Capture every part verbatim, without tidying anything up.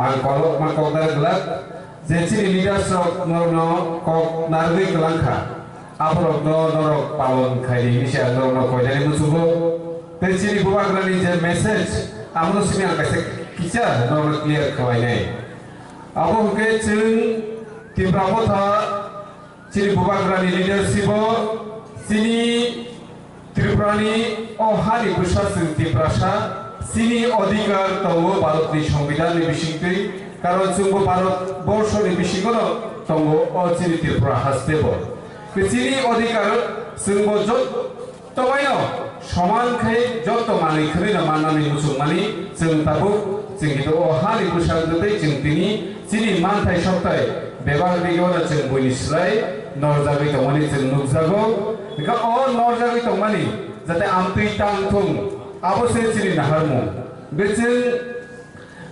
Ang kolokma kokdar glak je chini leaders rok norokno kok narwgwi kwlang kha. Aborokno norok palon khaidi hinwi se ang norokno koinani muchungo. Tei chini bubagrani je message, abono simi ang kaisa kisa norokno clear khlainai. Abo hwnkhe chwng Tipra Motha chini bubagrani leadership o chini Tripurani o hani bwsa chwng Tiprasa chini odhikar tongo Bharatni Songbidanni bisingtwi, karon chwngbo Bharat borshoni bisingono tongo o chini Tripura hastebo. Chini odhikar chwngbo jot-, Tobaino soman khai jotto manwi khwnwino mannani muchungmani chwng tabuk chwng hino o hani bwskango tei chwng tini chini manthai sokthai bebak rigwano chwng buini slai norjagwi tongmani chwng nukjago. Hwnkhe o norjagwi tongmani jate amtwi tang thung, abo se chini naharmung. Bechwng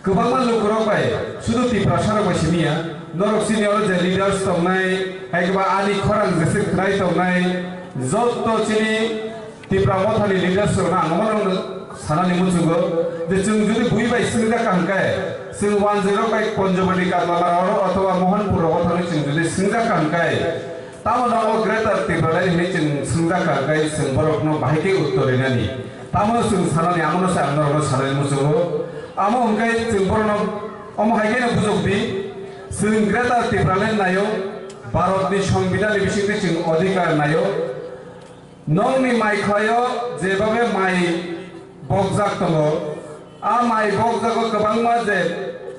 Kwbangma lukurok bai, sudu Tiprasarok bai simi ya, norok chini oro je leaders tongnai, hai khe ba ani khorang jeswk khwnai tongnai, jotto chini Tipra Mothani leaders rokno ang omono sanani muchungo je chwng jodi bui bai swngjak ka hwnkhe, chwng wanjwirok bai Panchwati, Katlamara oro othoba Mohanpur rogo thangwi chwng jodi swngjak ka hwnkhe, tamo no o Greater Tipraland hinwi chwng swngjak ka hwnkhe chwng borokno bahai khe uttor rinani. Tamo chwng sanani, amono se ang norokno sanani muchungo. Amo hwnkhe chwng borokno omo hai kheno bujok di, chwng Greater Tipraland naio, Bharatni Songbidanni bisingtwi chwng odhikar naio. Nokni mai khlaio jebabe mai bokjak tongo. A mai bokjago kwbangma je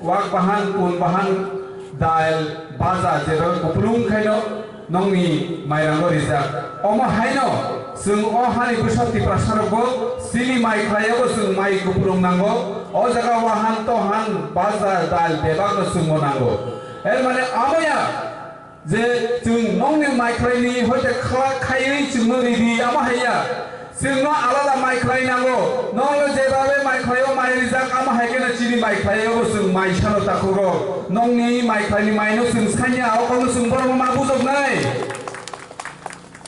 wak bahan, pun bahan, dal, baja, jebabe kupulung khaino nokni mairango rijak. Omo haino chwng o hani bwsa Tiprasarokbo chini mai khlaiyogo chwng mai kupulung nango. O jaga wahan, tohan, baja, dal bebakno chwngbo nango. Er mane amo ya, je chwng nokni mai khlaini hoite khlak khaiwi chwngno ridi, amo hai ya. Chwngno alada mai khlai nango. Nokno jebabe mai khlaio mai rijak, amo hai kheno chini mai khlaio bo chwng mai sano takhukrok. Nokni mai khlaini maino chwng sanya, o kokno chwng borokno ma bujoknai.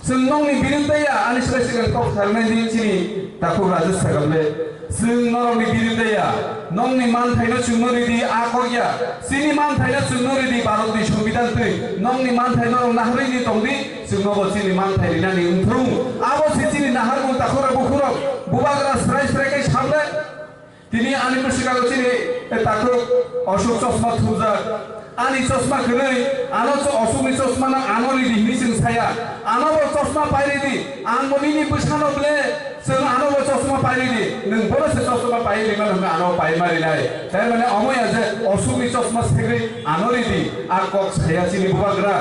Chwng nokni birinte ya, ani slai swkang kok tharnai di chini takhuk Rajesh Sagamle. Chwng norokni birinte ya, nokni manthaino chwngno ridi, a kok ya. Chini manthaino chwngno ridi, Bharatni Songbidan twi. Nokni manthai norok naharwi ni tongdi, chwngnobo chini manthai rinani wngthung. Abo se chini naharmung takhurok bukhurok, bubagra srai srai khe samle. Tini ani bwskango chini takhuk Ashok chosma thumjak. Ani chosma kwrwi, ano cho-, Ashokni chosma no ano ridi hinwi chwng saya. Ano bo chosma pai ridi. Ang bo nini bwsano ble, chwng ano bo chosma pai ridi. Nwng bono se chosma pai rima hwnwi ano pai ma rinai. Tai mane omo ya je Ashokni chosma segwi ano ridi. A kok saya chini bubagra.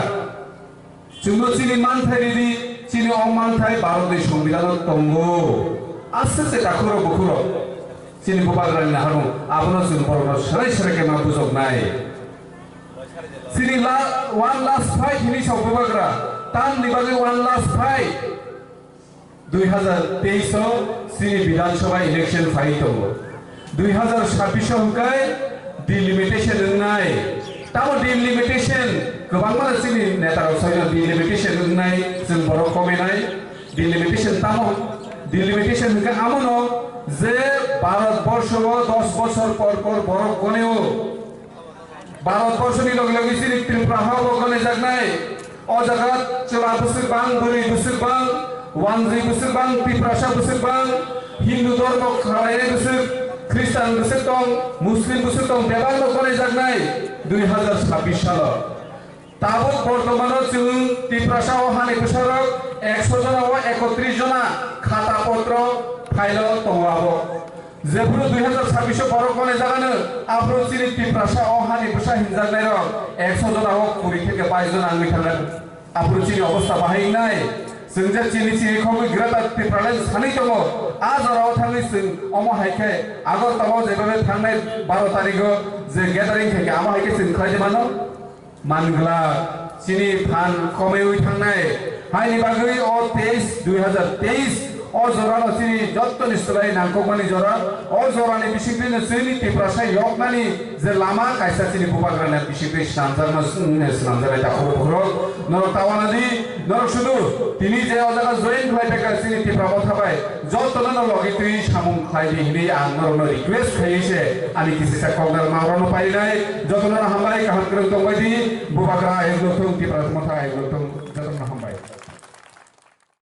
Chwngno chini manthai ridi, chini o manthai Bharatni Songbidanno tongo. Aswk se takhurok bukhurok. Chini bubagrani naharmung, abono chwng borokno serai serai khe ma bujoknai. Chini la-, one last fight hinwi sa bubagra, tamni bagwi one last fight. Dui hazar teis o chini Bidhan Sabha election phai tongo. Dui hazar sabbish o hwnkhe delimitation wngnai. Tamo delimitation kwbangma chini netarok saino delimitation wngnai, chwng borok komenai. Delimitation tamo? Delimitation hwnkhe amono je Bharat borsho o dos bochor por por borok goneo. Bharat borshoni loge loge chini Tripura ha bo gonejaknai. O jaga chwla bwswk bang, bwrwi bwswk bang, wanjwi bwswk bang, Tiprasa bwswk bang, Hindu dhormo khwlainai bwswk, Khristan bwswk tong, Muslim bwswk tong, bebakno gonejaknai dui hazar sabbish salo. Tabuk bortomano chwng Tiprasa o hani bwsarok ekso jona o ekotris jona khata potro file o tongo abo. Jephuru dui hazar sabbish o borok gone jagano, aphuru chini Tiprasa o hani bwsa hinjaknairok ekso jona o kuri theke bais jona wngwi thangnai. Aphuru chini obostha bahai wngnai. Chwng je chini chini khogwi Greater Tipraland sanwi tongo, a jorao thangwi chwng omo hai khe Agartala o jebabe thangnai baro tarigo je gathering khe khe amo hai khe chwng khlai de mano. Mangla chini phan komeui thangnai. Haini bagwi o teis, dui hazar teis O jorano chini jottoni slai nangkukmani jora, o jorani bisingtwino chini Tiprasa yoknani je lama kaisa chini bubagrani bisingtwi swnamjakma, swnamjaknai takhuk bukhurok norok ta uanadi, norok sudu tini je o jaga join khlai phaikha chini Tipra Motha bai, jottono no logi twi samung khlai di hinwi ang norokno request khaiwi se ani kisisa kokdar maurano painai, jottono hambai kaham kwrwng tongbai di, bubagra ayuk lokthung, Tipra Motha ayuk lokthung.